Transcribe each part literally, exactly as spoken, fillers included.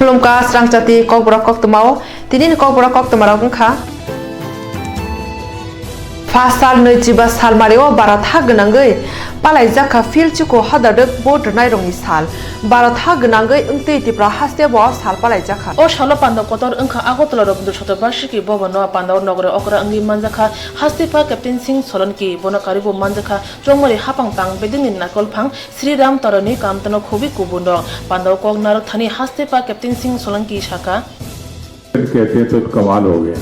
Khulumkha srangchati kokborok koktwmao, tinini kokborok koktwmarok wngkha. Pha sal nwichiba salmario baro tha gwnangwi palaijakha Phil Chuku Hodadwk vote rwnairokni sal. Baro tha gwnangwi wngtwi Tripura hasteo sal palaijakha. O salo panda kotor wngkha Agartala Rabindra Shatobarshiki Bhavan no, panda o nogore okra wngwi manjakha Hastepha Captain Singh Solanki, bono karibo manjakha Chongmari hapang tang bedengni nakolphang Sri Ram Tarani kamtano khobwi kubun rok. Pandao kok narwk thani Hastepha Captain Singh Solanki saka. कहते तो कमाल हो गया,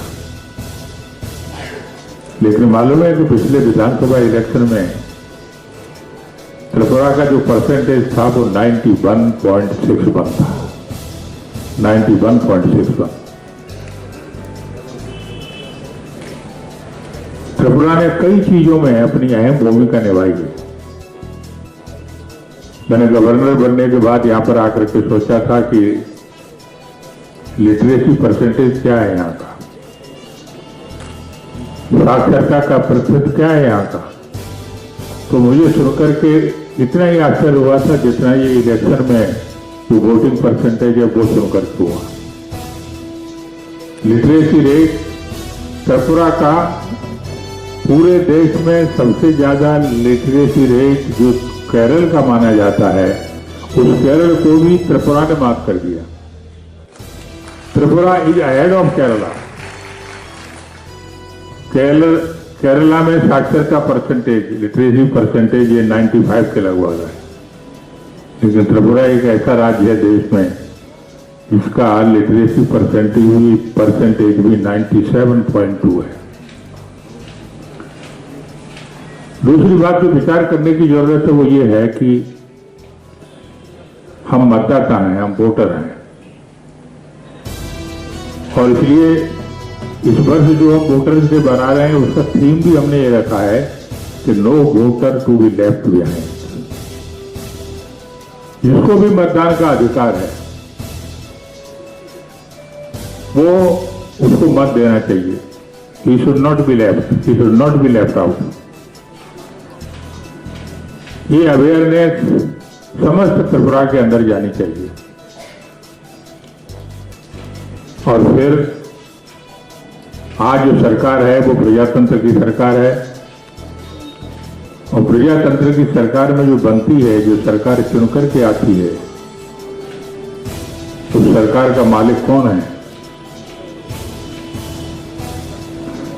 लेकिन मालूम है कि पिछले विधानसभा इलेक्शन में त्रिपुरा का जो परसेंटेज था वो ninety one point six one था, ninety one point six one. Tripura ने कई चीजों में अपनी अहम भूमिका निभाई है। मैंने गवर्नर बनने के बाद यहाँ पर आकर के सोचा था कि लिटरेसी परसेंटेज क्या है यहाँ का, साक्षरता का प्रतिशत क्या है यहाँ का। तो मुझे सुनकर के इतना ही आश्चर्य हुआ था जितना ये इलेक्शन में जो वोटिंग परसेंटेज है वो सुनकर के हुआ। लिटरेसी रेट त्रिपुरा का पूरे देश में सबसे ज्यादा लिटरेसी रेट जो केरल का माना जाता है, उस केरल को भी त्रिपुरा ने मात कर दिया। Tripura is ahead of Kerala। Kerala, केरला में साक्षरता परसेंटेज, लिटरेसी परसेंटेज ये नाइंटी फ़ाइव के लगभग है, लेकिन त्रिपुरा एक ऐसा राज्य है देश में जिसका लिटरेसी परसेंटेज भी, परसेंटेज भी नाइंटी सेवन पॉइंट टू है। दूसरी बात जो विचार करने की जरूरत है वो ये है कि हम मतदाता हैं, हम वोटर हैं, और इसलिए इस वर्ष जो हम वोटर्स डे बना रहे हैं उसका थीम भी हमने ये रखा है कि no voter to be left behind। जिसको भी मतदान का अधिकार है वो उसको मत देना चाहिए। He should not be left, he should not be left out। ये अवेयरनेस समस्त त्रिपुरा के अंदर जानी चाहिए। और फिर आज जो सरकार है वो प्रजातंत्र की सरकार है, और प्रजातंत्र की सरकार में जो बनती है, जो सरकार चुन करके आती है, उस सरकार का मालिक कौन है?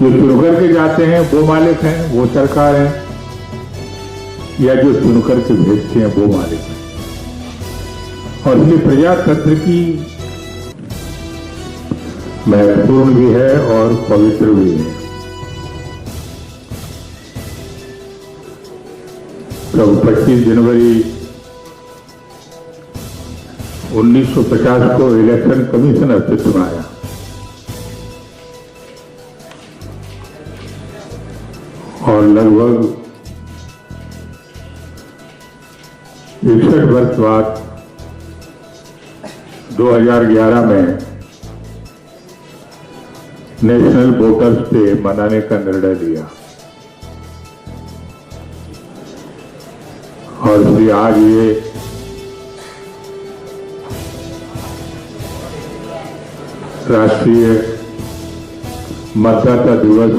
जो चुन करके जाते हैं वो मालिक हैं, वो सरकार है, या जो चुन करके भेजते हैं वो मालिक हैं? और ये प्रजातंत्र की महत्वपूर्ण भी है और पवित्र भी है। जब पच्चीस जनवरी उन्नीस सौ पचास को इलेक्शन कमीशन अस्तित्व में आया और लगभग इकसठ वर्ष बाद दो हज़ार ग्यारह में नेशनल वोटर्स डे मनाने का निर्णय लिया। और इसलिए आज ये राष्ट्रीय मतदाता दिवस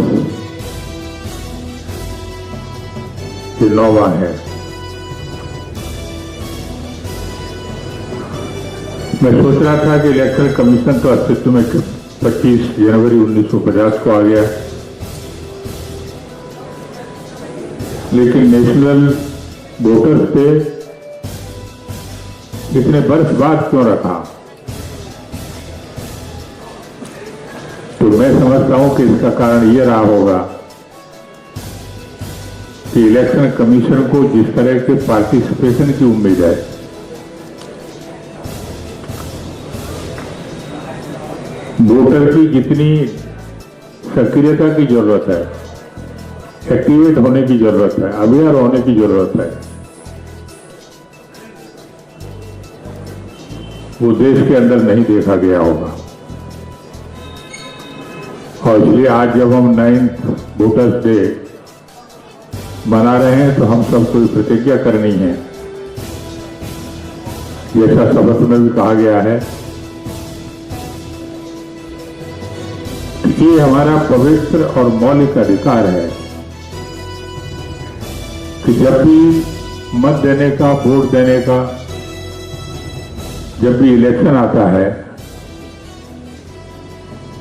ये नौवां है। मैं सोच रहा था कि इलेक्शन कमीशन तो अस्तित्व में पच्चीस जनवरी उन्नीस सौ पचास को आ गया, लेकिन नेशनल वोटर्स डे इतने वर्ष बाद क्यों रखा? तो मैं समझता हूं कि इसका कारण ये रहा होगा कि इलेक्शन कमीशन को जिस तरह के पार्टिसिपेशन की उम्मीद है, वोटर की जितनी सक्रियता की जरूरत है, एक्टिवेट होने की जरूरत है, अवेयर होने की जरूरत है, वो देश के अंदर नहीं देखा गया होगा। और इसलिए आज जब हम नाइन्थ वोटर्स डे मना रहे हैं, तो हम सबको ये प्रतिज्ञा करनी है, जैसा शपथ में भी कहा गया है ये हमारा पवित्र और मौलिक अधिकार है कि जब भी मत देने का, वोट देने का, जब भी इलेक्शन आता है,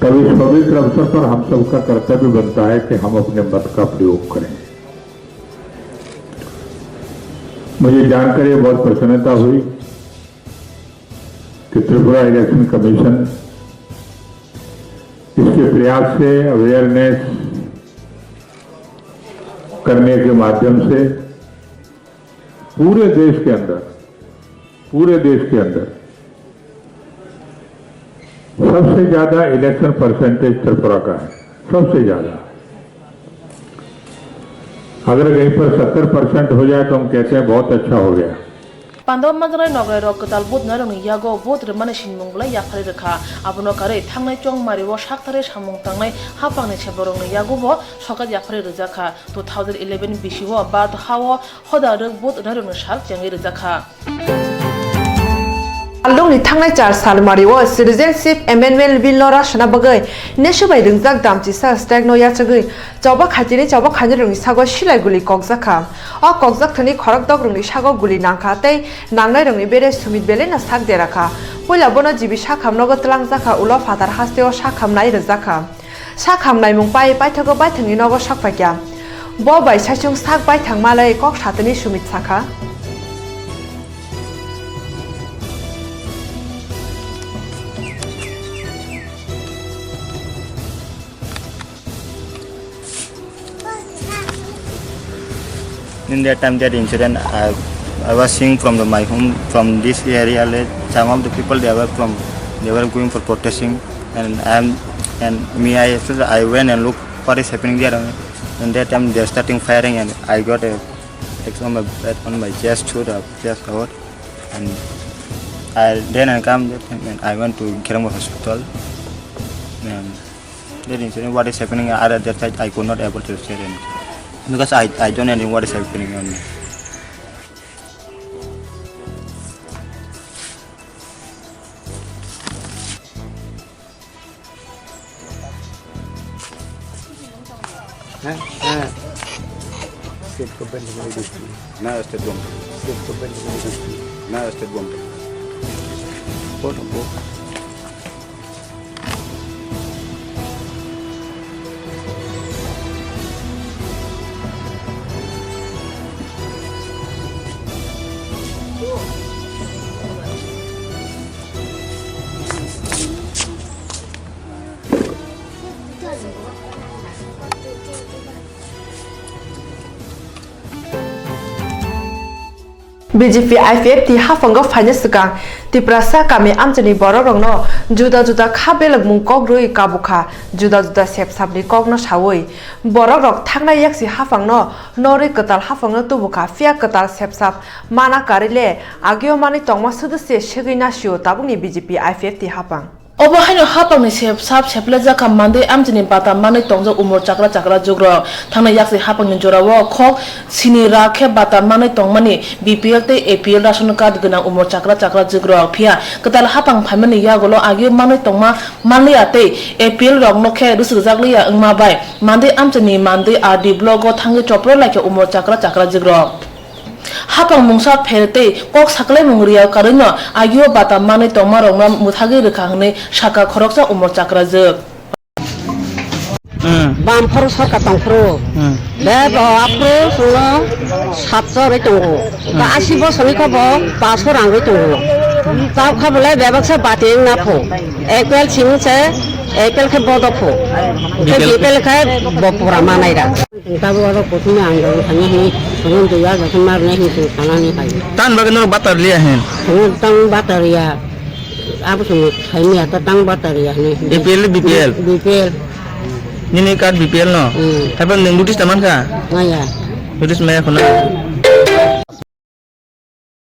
तब इस पवित्र अवसर पर हम सबका कर्तव्य बनता है कि हम अपने मत का प्रयोग करें। मुझे जानकर ये बहुत प्रसन्नता हुई कि त्रिपुरा इलेक्शन कमीशन इसके प्रयास से, अवेयरनेस करने के माध्यम से पूरे देश के अंदर, पूरे देश के अंदर सबसे ज्यादा इलेक्शन परसेंटेज त्रिपुरा का है, सबसे ज्यादा। अगर कहीं पर सत्तर परसेंट हो जाए तो हम कहते हैं बहुत अच्छा हो गया। Pandao manjaknai nograi rok kwtal vote rwnai rokni yago vote rwmani sinimung belai yapharwi rwkha. Abono karwi thangnai chongmari o sakthari samung tangnai haphangni sebrorokni yago bo sokat yapharwi rwjakha. Two thousand eleven bisio Bharat ha o hoda rwk vote rwnairokni sal chengwi rwjakha. Aldongni thangnai char salmari o Citizenship Amendment Bill no rasana bagwi nesu bai ringjak damchisa strike no yachagwi chobak khaitini chobak khainirokni sago silai guli kokjakha. O kokjak thani khorok dokrokni sago guli nangkha tei nangnairokni bere Sumit Belai no sak derakha. Puila bono G B sakham nogo twlangjakha, ulo phatar hasteo sakhamnai rwjakha. Sakhamnaimung pai paithago baithangni nogo sokphaikha. Bo bai saichung sak baithang malai kok satani Sumit sakha. In that time, that incident, I, I was seeing from the, my home, from this area, like, some of the people, they were from, they were going for protesting, and I am, and me, I, I went and looked what is happening there. And in that time, they are starting firing, and I got a, like, on my, on my chest, to the chest cover, and I, then I come, that time, and I went to Kirangbor Hospital, and that incident, what is happening at that side, I could not able to say anything. Because I, I don't know what is happening on me. Hah? Hah? State government ni dukhu. Na state government. State government ni dukhu. Na state government. Bono bo. B J P I P F T haphango phaina swkang Tiprasa kami amchaini borokrokno juda juda kha belokmung kok rwui kabukha, juda juda sepsapni kokno saui. Borokrok thaknai yaksi haphangno norwi kwtal haphangno tubukha, phiya kwtal sepsap mana karwi le agio manwi tongma sudu se segwi nasio tabukni B J P I P F T haphang. Obo haino haphangni sep-, sap seplejakha mandwi amchini bata manwi tongjak umor chakra chakra jugrok. Thangnai yaksi haphangni jorao khok sini rak khe bata manwi tongmani B P L tei A P L ration card gwnang umor chakra chakra jugrok. Phiya kwtal haphang phaimani yagulo agio manwi tongma manliya tei A P L rokno khe rwswkjakliya wngma bai mandwi amchini mandwi R D block o thangwi chopro laikha umor chakra chakra jugrok. Haphang mungsa pher tei kok saklaimung rwya karwino agio bata manwi tongmarokno mwthagwi rwkha hwnwi sakha khoroksa umor chakrajwk. Hmm. Bamphoro sarkar tongphuru. Hmm. Be bo aphuru chwngno satso rwi tongo. Hmm. Ba asi bosorni khe bo paso rang rwi tongo. Tao kha bolai bebaksa bati wngna pho. A P L simi se A P L khe bodo pho. Khe B P L. B P L khe bo pura manai ra. Tabo oro kuthumni andolon khainai hwnwi, chwngno duiya jokhon ma rwnai hwnwi chwng sanani hai. Tamni bagwi norok batar liya hin? Chwngno tang batar ya. Abo chwngno saimanya ta tang batar ya hwnwi. A P L, B P L? B P L. Nini card B P L no? Hmm. Haiphano nwng notice ta mankha? Maya. Notice maya khuna?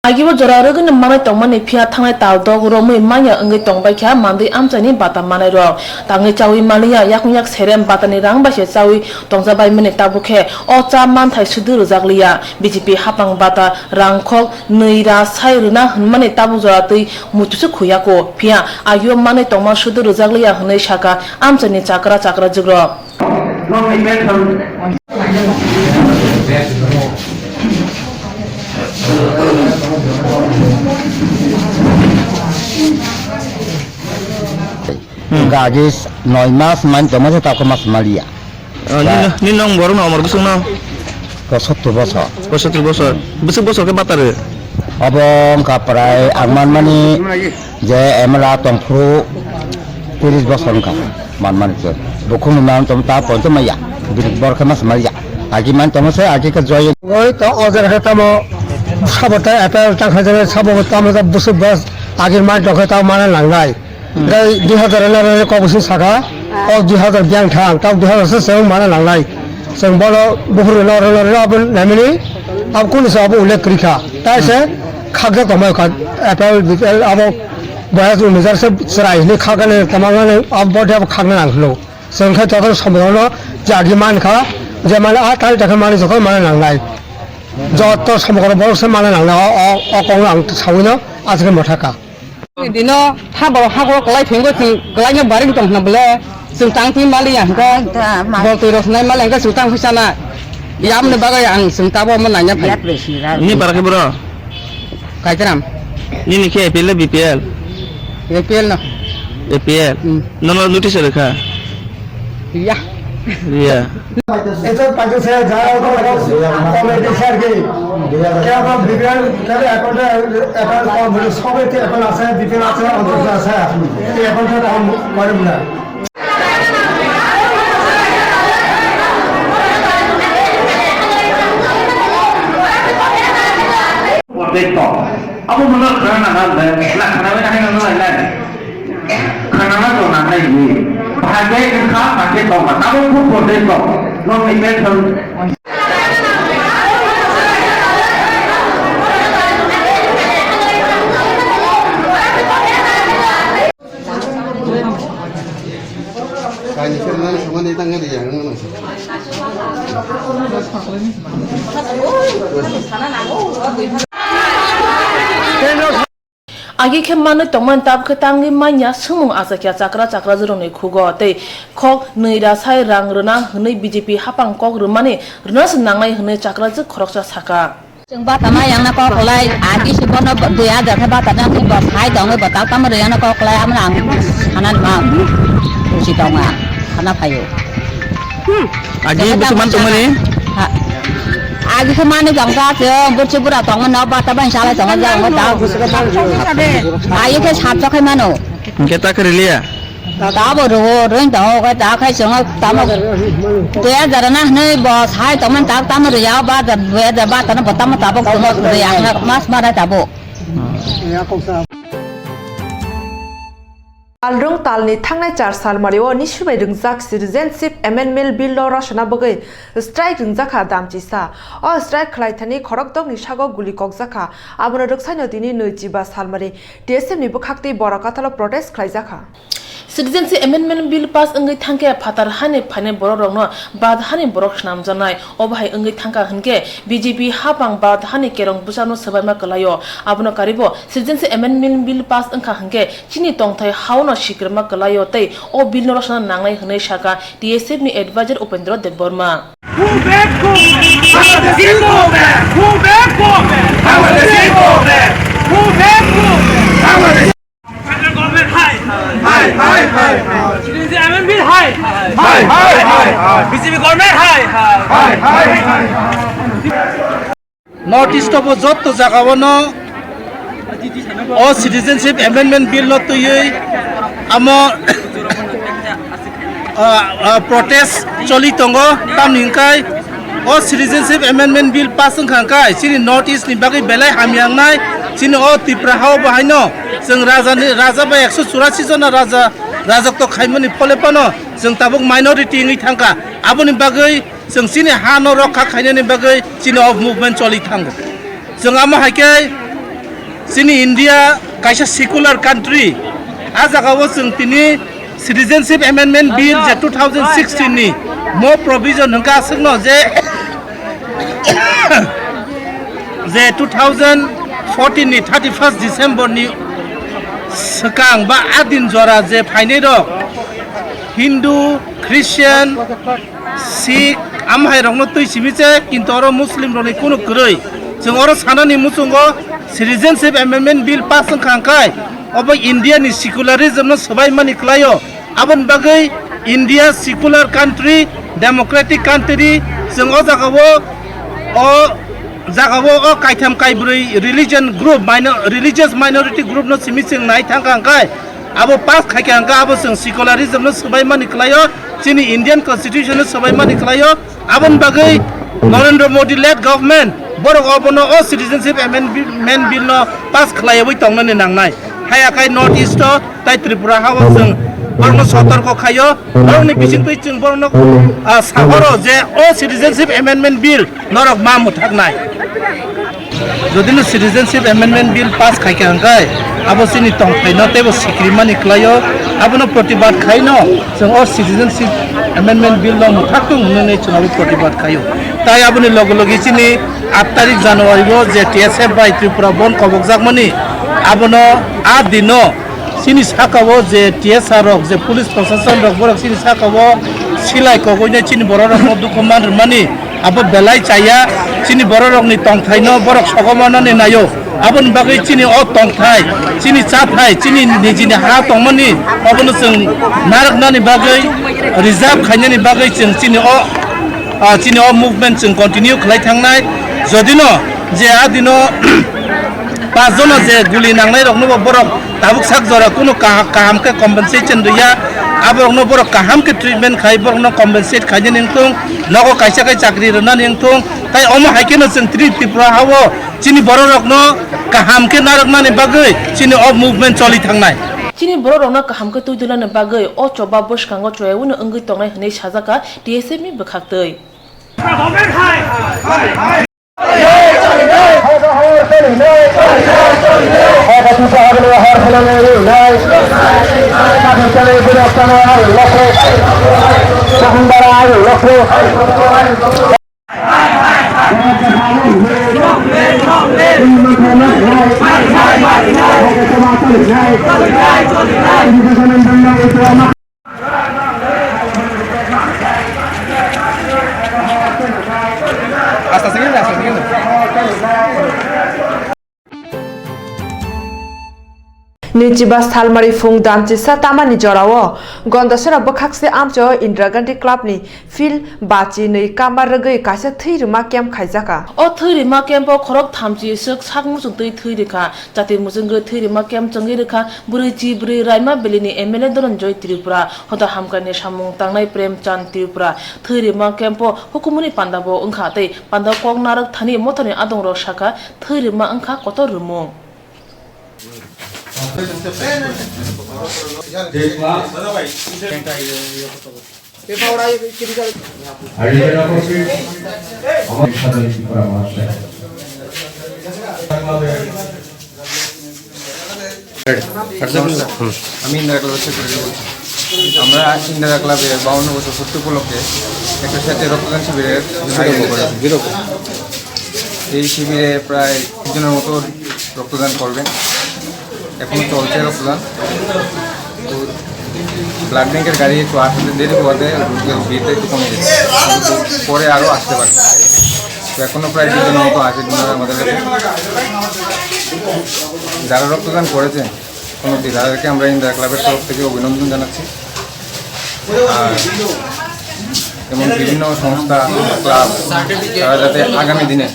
Agibo jora rwgwino manwi tongmani phiya thangnai tal dok romwi manya wngwi tongbaikha mandwi amchaini bata manai rok. Tangwi chawi maliya yakung yak serem batani rang bai se chawi tongjabaimani tabuk khe o cha manthai sudu rwjakliya. B J P hapang bata rang khok nwi ra sai rwna hwnmani tabuk jora twi muitu se khuyako. Phiya agio manwi tongma sudu rwjakliya hwnwi saka amchaini chakra chakra jugrok. Hwnkha agi noi mas man tongma se toko mas maliya. Oh, ni, ni nong borok no omor bwswk no? Pochattor bosor. Pochattor bosor. Bwswk bosor khe batarwi? Obo wngkha prai ang manmani je M L A tongphuru tiris bosor wngkha manmani je. Bukhung ni man tong ta ponto maya. Bini borok khe mas maliya. Agi man tongma se agi khe joy. Oi to o jaga khe tamo sabotai apple tang khaijak sabo tamo bwswk bas agi man tong khe tamo mana nangnai. Tei dui hazar ena rw kok bisi saka, kok dui hazar biyang thang, kok dui hazar se chwng mana nangnai. Chwng bono buphuru no rw no rw abo naimani, abo kunu se abo ullekh kwrwi kha. Tai se khakjak tongmai kha, apple, bipel abo boya chwng nijak se chwrai hinwi khakjak nai tongmani abo body abo khakna nang hwno. Chwng khe joto somoi no jagi man kha, je mane a tai ta khe mani joto mana nangnai. Joto somoi borok se mana nangnai, o, o, o kok no ang saui no aswk motha kha. Dino ha borok ha borok kwlai thwngwi chwng kwlaino baring tong hwna bwle chwng tang twi maliya hwnkhe. Tang twi ma- Bol twi rok hwnai maliya hwnkhe chwng tang twi sana. Yamni bagwi ang chwng tabuk omo nanya phai. Birat besi ra. Nini bara khe boro? Kaitram. Nini khe A P L na B P L? A P L no. A P L. Hmm. Nono notice rwkha? Iya. Iya. এটা পাইতেছে যারা ওখানে committee sir কি কেবল বিপিএল তাহলে অ্যাকাউন্টে অ্যাকাউন্ট কম হলে সবে তো অ্যাকাউন্ট আছে বিপিএল আছে অন্তত আছে এখন এই অ্যাকাউন্টটা এখন করে না। Abo mano khana na hal de, na khana na hai na lai lai. Khana na to na hai ni. Bhage kha bhage to ma. Abo khu pote to. No ni me thon. Kaini khe nang samani tang khe riyang nang. Agi khe manwi tongmani tabuk khe tangwi manya swngmung achakya chakra chakrajwk rokni khugo tei khok nwi ra sai rang rwna hwnwi B J P hapang kok rwmani rwna se nangnai hwnwi chakrajwk khoroksa saka. Chwng bata ma yang na kok kwlai, agi se bono dui hajar khe bata jang bo phai tongwi bo tal tamo rwya na kok kwlai, amo ang sana ma usi tong ang sana phaio. Agi busu man tongmani? Ha. Agi khe mani jang ta chwng burchi bura tongma no bata ban salai tongma jang ta. Ayo khe sat jokhai mano. Hingke ta khe riliya? Tabo rwo, rwng tongo, khe ta khai chwng tamo dui hajar na hwnwi bo sai tongmani tak tamo rwya, ba da, dui hajar ba tano bo tamo tabuk chwng rwya, mas ma dai tabuk. Talrwng talni thangnai char salmari o nisubai rwngjak Citizenship Amendment Bill no rwsana bagwi strike rwngjakha damchisa. O strike khwlaithani khorokdokni sago guli kokjakha. Abono rwksaino tini nwi chiba salmari T S F ni bwkhaktwi borok kathalo protest khwlaijakha. Citizenship Amendment Bill pass wngwi thangkhe phatar hani phainai borok rokno bad hani borok swnamjaknai. Obo hai wngwi thangkha hwnkhe B J P hapang bad hani kerong bwsano swbaima kwlaio. Abono karibo Citizenship Amendment Bill pass wngkha hwnkhe chini tongthai haono sikrwma kwlaio tei o bill no rwsana nangnai hwnwi sakha T S F ni advisor Upendra Debbarma. Go back, go back. Bangladeshi go back. Go back, go back. Bangladeshi go back. Go back, go back. Bangladeshi. Central government hai, hai. Hai, hai, hai, hai. Citizenship amendment bill hai, hai. Hai, hai, hai, hai. B J P government hai, hai. Hai, hai, hai, hai. North East o bo jotto jaga o no o Citizenship Amendment Bill no twiwi amo, ah, ah, protest choli tongo, tamni hwnkhe o Citizenship Amendment Bill pass wngkha hwnkhe chini North East ni bagwi belai hamya wngnai, chini o Tripura ha o bo haino chwng raja ni, raja bai ekso churasi jona raja rajotwo khaimani phole phano chwng tabuk minority wngwi thangkha, aboni bagwi chwng chini ha no rokha khainani bagwi chini o movement choli thango. Chwng amo hai khe Chini India kaisa secular country, a jagao chwng tini Citizenship Amendment Bill je two thousand sixteen ni mo provision hwnkha aswkno je, je two thousand fourteen ni thirty first December ni swkang ba a din jora je phainai rok Hindu, Christian, Sikh, amhai rokno twi simi se, kintu oro Muslim rokni kunu kwrwi. Chwng oro sanani muchungo Citizenship Amendment Bill pass wngkha hwnkhe, obo India ni secularism no swbaimani kwlaio. Aboni bagwi India secular country, democratic country, chwng o jagao, o jagao o kaitham kaibrwi religion group, minor-, religious minority group no simi chwng nai thangkha hwnkhe, abo pass khaikha hwnkhe abo chwng secularism no swbaimani kwlaio, chini Indian constitution no swbaimani kwlaio. Aboni bagwi Narendra Modi led government borok obono o Citizenship Amendment Bill no pass khwlaiwi tongnani nangnai. Haya khai North East o tai Tripura ha o chwng borokno sotorko khaio. Borokni bisingtwi chwng borokno, ah, sagoro je o Citizenship Amendment Bill norok ma mwthaknai. Jodi no Citizenship Amendment Bill pass khaikha hwnkhe, abo chini tongthaino teibo sikrimani kwlaio, abono protibad khaino chwng o Citizenship Amendment Bill no mwthak tong hwnwi chwng abo protibad khaio. Tai aboni loge loge chini aat tarik January o je T S F bai Tripura Bandh kobokjakmani, abono a dino chini saka o je T S R rok, je police proshashan rok, borok chini saka o silai kogwi nai chini borok rokno dukhu man rwmani, abo belai chaya. Chini borok rokni tongthai no borok sogomanani naio. Aboni bagwi chini o tongthai, chini chathai, chini nijini ha tongmani, obono chwng narwknani bagwi, reserve khainani bagwi chwng chini o, ah, chini o movement chwng continue khlai thangnai. Jodi no je a dino pas jono je guli nangnai rokno bo borok tabuk sak jora kunu kaha-, kaham khe compensation rwya, aborokno borok kaham khe treatment khai, borokno compensate khainani wngthung, nogo kaisa khe chakri rwnani wngthung, tai omo hai kheno chwng Tri-, Tripura ha-o chini borok rokno kaham khe narwknani bagwi chini o movement choli thangnai. Chini borok rokno kaham khe twi dulani bagwi o choba bwskango choyaui no wngwi tongnai hwnwi sajak kha T S F ni bwkhaktwi. Nichiba salmari phung damchisa tamani jorao Gondasora bwkhakse amchaio Indira Gandhi Club ni field bachi nwi kama rwgwi kaisa thwi rwma camp khaijakha. O thwi rwma camp o khorok thamchi swk sak muchung twi thwi rwkha. Chati muchungwi thwi rwma camp chongwi rwkha bwrwi chi bwrwi Raima Valley ni M L A Dhananjoy Tripura, hoda hamkrai ni samung tangnai Prem Chand Tripura. Thwi rwma camp o hukumu ni panda bo wngkha tei panda kok narwk thani mothor ni adong rok sakha thwi rwma wngkha kotor rwmung. আমি ইন্দিরা ক্লাবের সেক্রেটারি বলছি। আমরা ইন্দিরা ক্লাবে বাউন্ন বছর পূর্তি উপলক্ষে একটা স্বেচ্ছায় রক্তদান শিবিরের আয়োজন করেছি। এই শিবিরে প্রায় একজনের মতো রক্তদান করবেন। এখনো চলছে রক্তদান। তো ব্লাড ব্যাংকের গাড়ি একটু আসতে দেরি হওয়াতে রোগীর ভিড়টা একটু কমে গেছে, কিন্তু পরে আরও আসতে পারে। তো এখনো প্রায় দুজনের মতো আছে ডোনার আমাদের কাছে। যারা রক্তদান করেছেন কোনো অবধি, তাদেরকে আমরা ইন্দিরা ক্লাবের তরফ থেকে অভিনন্দন জানাচ্ছি। আর এমন বিভিন্ন সংস্থা, ক্লাব, তারা যাতে আগামী দিনে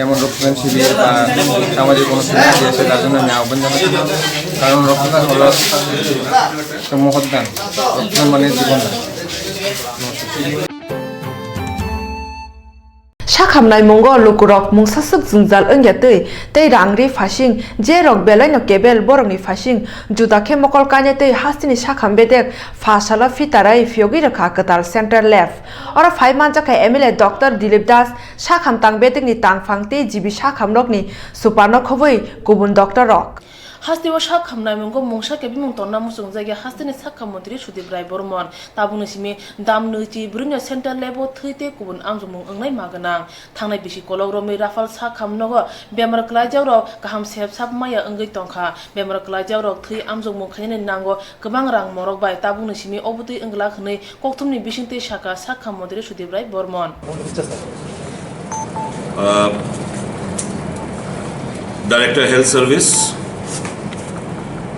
এমন রক্তদান শিবির বা সামাজিক অনুষ্ঠানে এগিয়ে আসে, তার জন্য আমি আহ্বান জানাচ্ছি। কারণ রক্তদান হলো একটা মহৎ দান, রক্তদান মানে জীবন দান। Sakham naimungo lukurok mungsaswk jwngjal wngya twi tei rang ri phasing, je rok belaino kebel borokni phasing juda khe mokol kanya tei hasteni sakham bedek pha salo phitarai phiyogwi rwkha kwtal Central Lab. Oro phai manjakha M L A Doctor Dilip Das, sakham tang bedekni tangphang tei G B sakhamrokni superno khobwi kubun doctor rok. Hasteo sakham naimungo mungsa khe bimung tonna muchungjakya hasteni sakham montri Sudip Rai Bormon. Tabukni simi dam nwichi bwrwino Central Lab-o thwi tei kubun amjokmung wngnai ma gwnang. Thangnai bisi kolok romwi Rafal sakham nogo bemar kwlaijakrok kaham sep sap maya wngwi tongkha. Bemar kwlaijakrok thwi amjokmung khainani nango kwbang rang morok bai. Tabukni simi obotwi wng glak hwnwi kokthumni bisingtwi sakha sakham montri Sudip Rai Bormon. Uh, Director Health Service,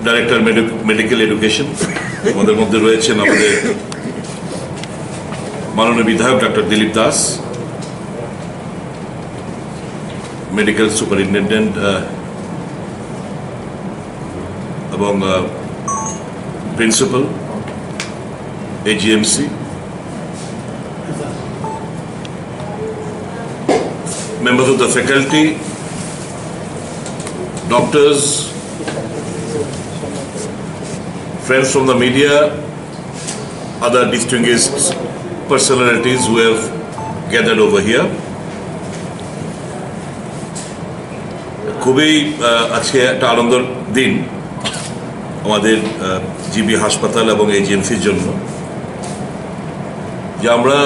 Director Medi-, Medical Education, আমাদের মধ্যে রয়েছেন আমাদের মাননীয় বিধায়ক doctor Dilip Das, medical superintendent, আহ, এবং, আহ, principal, AGMC, members of the faculty, doctors, friends from the media, other distinguished personalities who have gathered over here. খুবই, আহ, আজকে একটা আনন্দের দিন আমাদের, আহ, জিবি হাসপাতাল এবং এজিএমসির জন্য, যে আমরা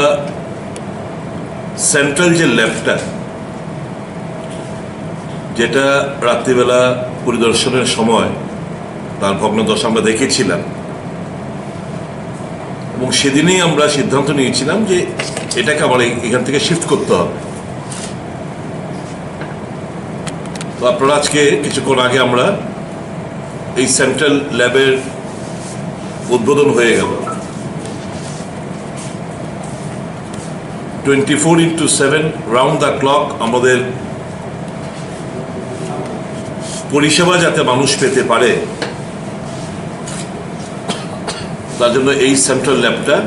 সেন্ট্রাল যে ল্যাবটা, যেটা রাত্রিবেলা পরিদর্শনের সময় তার ভগ্নদশা আমরা দেখেছিলাম, এবং সেদিনই আমরা সিদ্ধান্ত নিয়েছিলাম যে এটাকে আবার এই-, এখান থেকে শিফট করতে হবে। তো আপনারা আজকে কিছুক্ষণ আগে আমরা এই সেন্ট্রাল ল্যাবের উদ্বোধন হয়ে গেল। Twenty four into seven round the clock আমাদের পরিষেবা যাতে মানুষ পেতে পারে, তার জন্য এই সেন্ট্রাল ল্যাবটা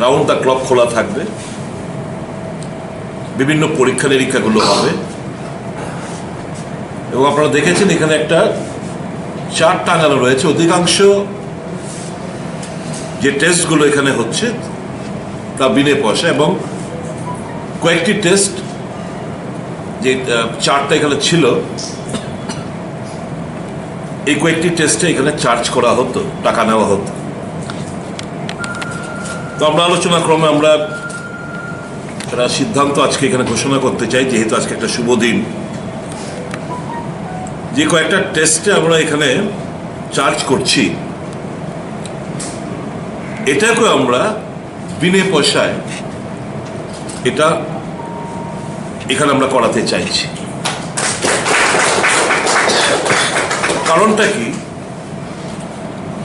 রাউন্ড দ্য ক্লক খোলা থাকবে। বিভিন্ন পরীক্ষা নিরীক্ষাগুলো হবে। এবং আপনারা দেখেছেন, এখানে একটা চার্ট টাঙানো রয়েছে। অধিকাংশ যে টেস্টগুলো এখানে হচ্ছে, তা বিনা পয়সা, এবং কয়েকটি টেস্ট যে, আহ, চার্টটা এখানে ছিল, এই কয়েকটি টেস্টে এখানে চার্জ করা হতো, টাকা নেওয়া হতো। তো আমরা আলোচনা ক্রমে আমরা একটা সিদ্ধান্ত আজকে এখানে ঘোষণা করতে চাই, যেহেতু আজকে একটা শুভ দিন, যে কয়েকটা টেস্টে আমরা এখানে চার্জ করছি, এটাকেও আমরা বিনা পয়সায় এটা এখানে আমরা করাতে চাইছি। কারণটা কি?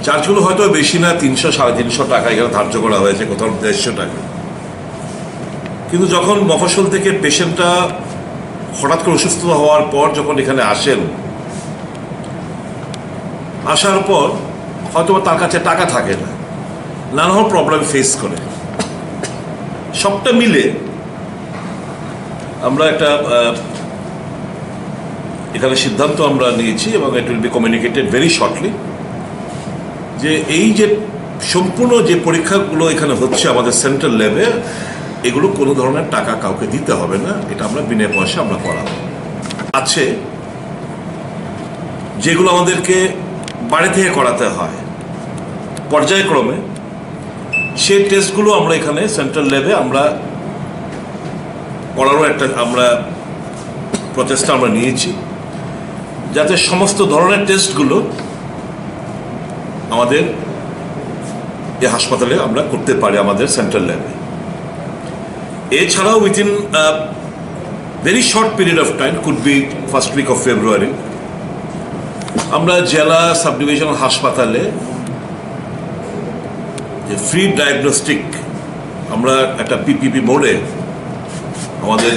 চার্জগুলো হয়তো বেশি না, তিনশো, সাড়ে তিনশো টাকা এখানে ধার্য করা হয়েছে, কোথাও দেড়শো টাকা। কিন্তু যখন মফস্বল থেকে পেশেন্টটা হঠাৎ করে অসুস্থ হওয়ার পর যখন এখানে আসেন, আসার পর হয়তো বা তার কাছে টাকা থাকে না, নানা রকম প্রবলেম ফেস করে। সবটা মিলে আমরা একটা, আহ, এখানে সিদ্ধান্ত আমরা নিয়েছি এবং it will be communicated very shortly, যে এই যে সম্পূর্ণ যে পরীক্ষাগুলো এখানে হচ্ছে আমাদের সেন্ট্রাল ল্যাবে, এগুলো কোনো ধরনের টাকা কাউকে দিতে হবে না, এটা আমরা বিনা পয়সা আমরা করাবো। আছে, যেগুলো আমাদেরকে বাড়ি থেকে করাতে হয় পর্যায়ক্রমে, সেই টেস্টগুলো আমরা এখানে সেন্ট্রাল ল্যাবে আমরা করারও একটা আমরা প্রচেষ্টা আমরা নিয়েছি, যাতে সমস্ত ধরনের টেস্টগুলো আমাদের এই হাসপাতালে আমরা করতে পারি আমাদের সেন্ট্রাল ল্যাবে। এছাড়াও within a very short period of time, could be first week of February, আমরা জেলা সাব ডিভিশনাল হাসপাতালে যে ফ্রি ডায়াগনস্টিক, আমরা একটা পিপিপি মোডে আমাদের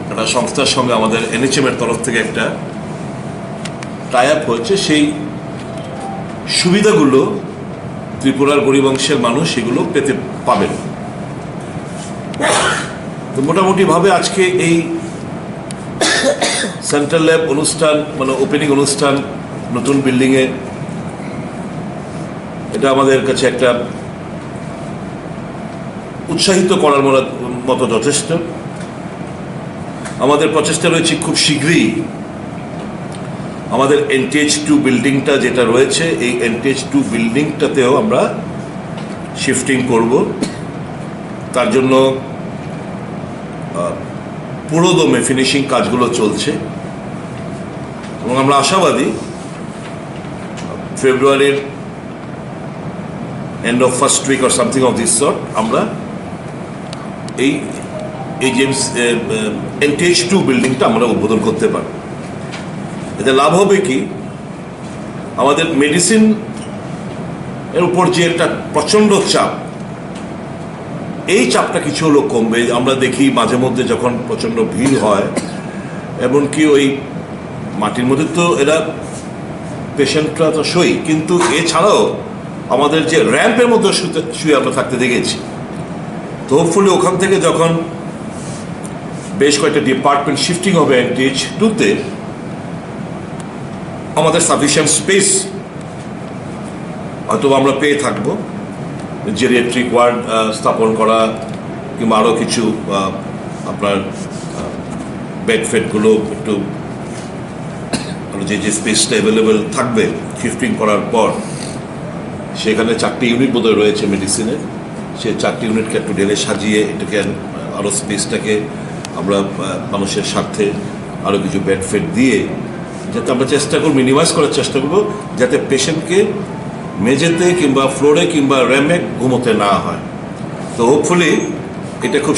একটা সংস্থার সঙ্গে আমাদের এনএইচএম এর তরফ থেকে একটা টাই আপ হয়েছে, সেই সুবিধাগুলো ত্রিপুরার গরিব অংশের মানুষ সেগুলো পেতে পাবেন। তো মোটামুটিভাবে আজকে এই সেন্ট্রাল ল্যাব অনুষ্ঠান, মানে ওপেনিং অনুষ্ঠান, নতুন বিল্ডিংয়ে, এটা আমাদের কাছে একটা উৎসাহিত করার মতো, মতো যথেষ্ট। আমাদের প্রচেষ্টা রয়েছে খুব শীঘ্রই আমাদের এনটিএইচ টু বিল্ডিংটা যেটা রয়েছে, এই এনটিএইচ টু বিল্ডিংটাতেও আমরা শিফটিং করব। তার জন্য আহ, পুরোদমে ফিনিশিং কাজগুলো চলছে এবং আমরা আশাবাদী ফেব্রুয়ারির end of first week or something of this sort আমরা এই এজিএমস এনটিএইচ টু বিল্ডিংটা আমরা উদ্বোধন করতে পারব। এতে লাভ হবে কি, আমাদের মেডিসিন এর উপর যে একটা প্রচণ্ড চাপ, এই চাপটা কিছু হলেও কমবে। আমরা দেখি মাঝে মধ্যে যখন প্রচণ্ড ভিড় হয়, এমনকি ওই মাটির মধ্যে তো এরা পেশেন্টরা তো শোয়, কিন্তু এছাড়াও আমাদের যে র্যাম্পের মধ্যে শুতে, শুয়ে আমরা থাকতে দেখেছি। তো হোপফুলি ওখান থেকে যখন বেশ কয়েকটা ডিপার্টমেন্ট শিফটিং হবে এনটিএইচ টুতে, আমাদের সাফিসিয়েন্ট স্পেস হয়তো আমরা পেয়ে থাকবো। জেরিয়াট্রিক ওয়ার্ড স্থাপন করা কিংবা আরও কিছু আহ, আপনার বেড ফেডগুলো একটু আরও যে যে স্পেসটা অ্যাভেলেবেল থাকবে শিফটিং করার পর, সেখানে চারটি ইউনিট বোধহয় রয়েছে মেডিসিনের। সেই চারটি ইউনিটকে একটু ঢেলে সাজিয়ে এটাকে আরও স্পেসটাকে আমরা আহ, মানুষের স্বার্থে আরও কিছু বেড ফেড দিয়ে যাতে আমরা চেষ্টা করব, মিনিমাইজ করার চেষ্টা করব, যাতে পেশেন্টকে মেঝেতে কিংবা ফ্লোরে কিংবা র্যামে ঘুমোতে না হয়। তো হোপফুলি এটা খুব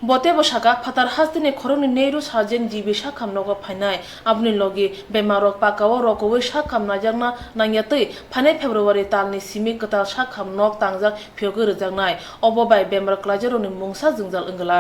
Bo teibo sakha, phatar hasteni khoroknwi Nehru Sargent G B sakham nogo phainai. Aboni logi bemarrok pakao rokoui sakham naijakna nangyatwi phainai February talni simi kwtal sakham nok tangjak phiyogwi rwjaknai. Obo bai bemar kwlaijakrokni mungsa jwngjal wngwla.